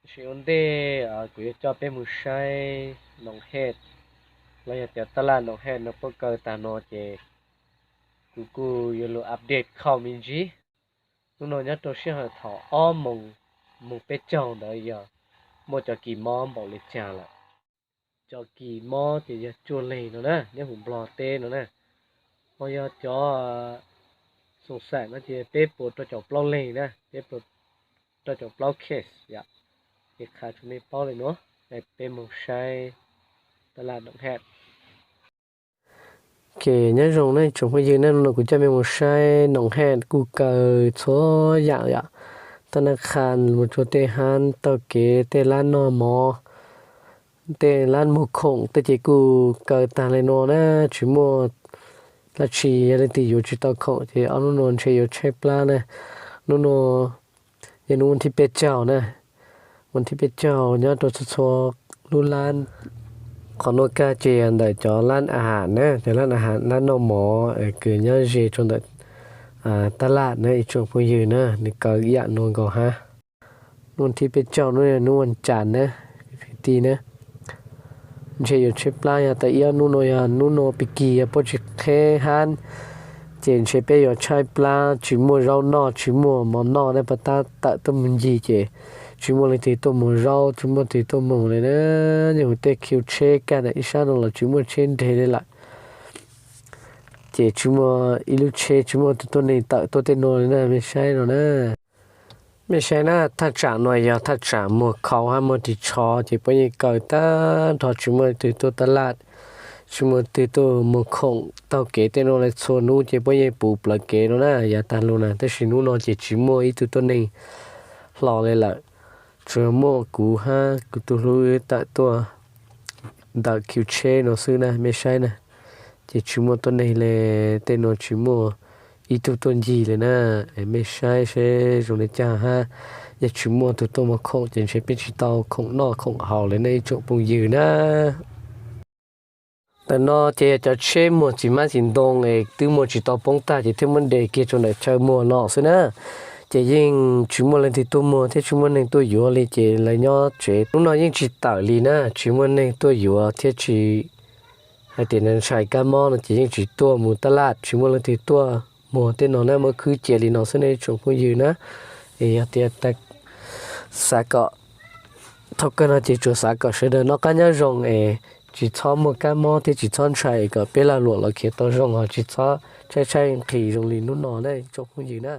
Tsis ua ntej kuv yuav coj peb mus saib Noom Hej, los yog tias taj laj Noom Hej no puab kaw tag no ces kuv kuj yuav lug update kho me ntsis. Hnub no nyob rau sij hawm thaum ob moos moog peb caug ntawd yog muaj cov kis mob npaum li cas lawm. Cov kis mob ces yog cuaj leeg no na, nyob huv Nplog teb no na. Ho yog cov xoom xeem no ces peb puas rau caum plaub leeg na, peb puas rau caum plaub case yom. Ces qha rua mej paub le nuav, peb moog saib taj laj Noom Hej. Ces nyob zoo nej tsoom phooj ywg, hnub no kuv coj mej mus saib Noom Hej kuj kaw txhua yaam yom. Taj naj qha mus rua tej hab taug kev, tej lab noj mov, tej lab muag khoom tej ces kuj kaw tag le nuav na, tsis muaj dlaab tsi. Yog leej twg yuav tsis tau khoom ces ob hnub no ntshe yuav tshaib plab na. Hnub no yog hnub thib peb caug na, hnub thib peb caug nyob rau txhua txhua lub lab. Qhov nuav kag ces yog ntawm cov lab a has na, cov lab a has, lab noj mov kws nyob ze rau ntawm taj laj na ib tsoom phooj ywg na, nws kaw ib yam nuav nkaus hab. Hnub thib peb caug no yog hnub vas cas na, kwv tij na. Ntshe yuav tshaib plab, yog tas ib ob hnub no yog hnub no pig kig yog puab tsis qheb hab ces ntshe peb yuav tshaib plab, tsis muaj zaub noj, tsis muaj mov noj na, puag ta tawm tuaj mus ncig ces tsis muaj leej twg tuaj muag zaub, tsis muaj twg tuaj muag le na. Nyob huv tej khiv tsheb kag ntawm ib sab no los tsis muaj tsheb nres le lawm, ces tsis muaj ib lub tsheb, tsis muaj tus tuab neeg tawm tuaj tej no le na, mej saib no na. Mej saib na, thaj tsam no yog thaj tsam muag khau hab muag ris tsho ces puab yeej kaw tag nrho, tsis muaj leej twg tuaj taj laj, tsis muaj leej twg tuaj muag khoom taug kev tej no le. Txhua hnub ces puab yeej puv plawv kev no na yav tag lug na, tab sis hnub no ces tsis muaj ib tug tuab neeg hlo le lawm. Tsuas muaj kuv hab kuv tus hlub wb tawm tuaj ntawm khiv tsheb no xwb na, mej saib na. Ces tsis muaj tuab neeg le, tej no tsis muaj ib tug tuaj ncig le na. Mej saib seb zoo le caag hab, yog tsis muaj tug tuaj muag khoom ces ntshe peb tsis tau khoom noj khoom haus le nej ib tsoom phooj ywg na. Ntawm no ces yog cov tsheb muag txiv hmab txiv ntoo es twb muag tsis tau poob tag ces thiaj muab de kiag rau ntawm chaw muag no xwb na. Ces yeej tsis muaj leej twg tuaj muag thiab tsis muaj neeg tuaj yuav li ces lawv nyob tsev hnub no yeej tsis tawm li na, tsis muaj neeg tuaj yuav thiab tsis hais tias ntshai kab mob no ces yeej tsis tuaj mus taj laj, tsis muaj leej twg tuaj muag tej no na, muab khwb cia li no xwb nej ib tsoom phooj ywg na. Es yog tias xav kom, thaum kawg no ces tsuas xav kom sawv daws noj qab nyob zoo es tsis txhob muaj kab mob thiab tsis txhob ntshai, kom peb lag luam los khiav tau zoo, ho tsis txhob tshaib tshaib nqhis zoo li hnub no ne ib tsoom phooj ywg na.